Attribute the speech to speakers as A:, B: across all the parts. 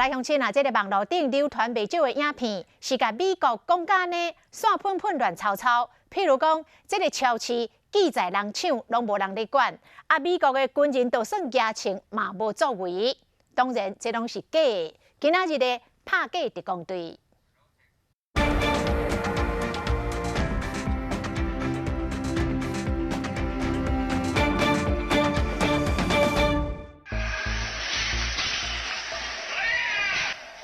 A: 來鄉親啊，這个網路頂流傳袂少的影片，是共美國講甲按呢散噴噴亂糟糟。譬如講，這个超市記載人搶，攏無人咧管；啊，美國的軍人就算舉槍嘛無作為。當然，這攏是假的。今仔日的拍假特工隊。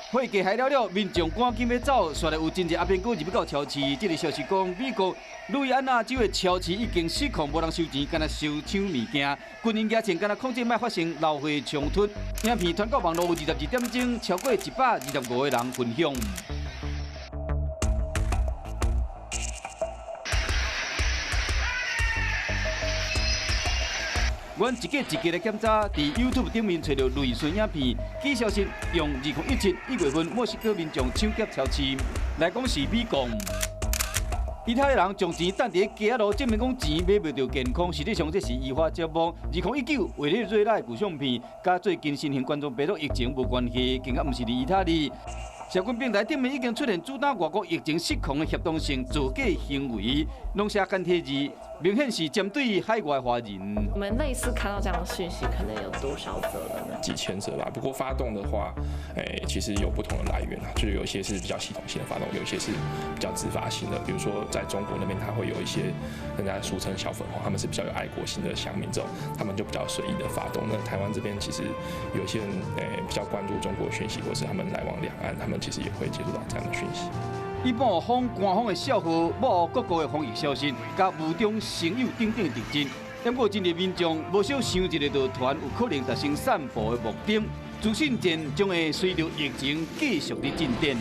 B: 火雞害了了，民眾趕緊欲走，煞來有真濟阿兵哥入去到超市。這个消息講，美國路易安那州的超市已經失控，無人收錢，干焦收搶物件。軍人舉槍，干焦控制，莫發生流血衝突。影片傳到網路有22點鐘，超過125個人分享。阮一個一個來檢查，佇 YouTube 頂面揣著類似影片，假消息用2017一月份墨西哥民眾搶劫超市來講是美共。其他人將錢擲佇街仔路，證明講錢買袂著健康，實際上這是移花接木。2019委內瑞拉的舊相片，佮最近新型冠狀病毒疫情無關係，更加毋是佇意大利。社群平台頂面已經出現主打外國疫情失控的協同性造假行為，攏寫簡體字，明顯是針對海外華人。
C: 我們類似看到這樣的訊息，可能有多少則了呢？
D: 幾千則吧。不過發動的話，其實有不同的來源啊，就有一些是比較系統性的發動，有一些是比較自發性的。比如說在中國那邊，他會有一些人家俗稱小粉紅，他們是比較有愛國心的鄉民，這種他們就比較隨意的發動。那台灣這邊其實有一些人，比較關注中國訊息，或是他們來往兩岸，他們其實也會接觸到這樣的訊息。
B: 伊報風官方的笑話，幕各國的防疫消息，佮無中生有等等特徵。不過，真濟民眾無少想一个就傳有可能達成散布的目的，資訊戰將會隨著疫情繼續咧進展。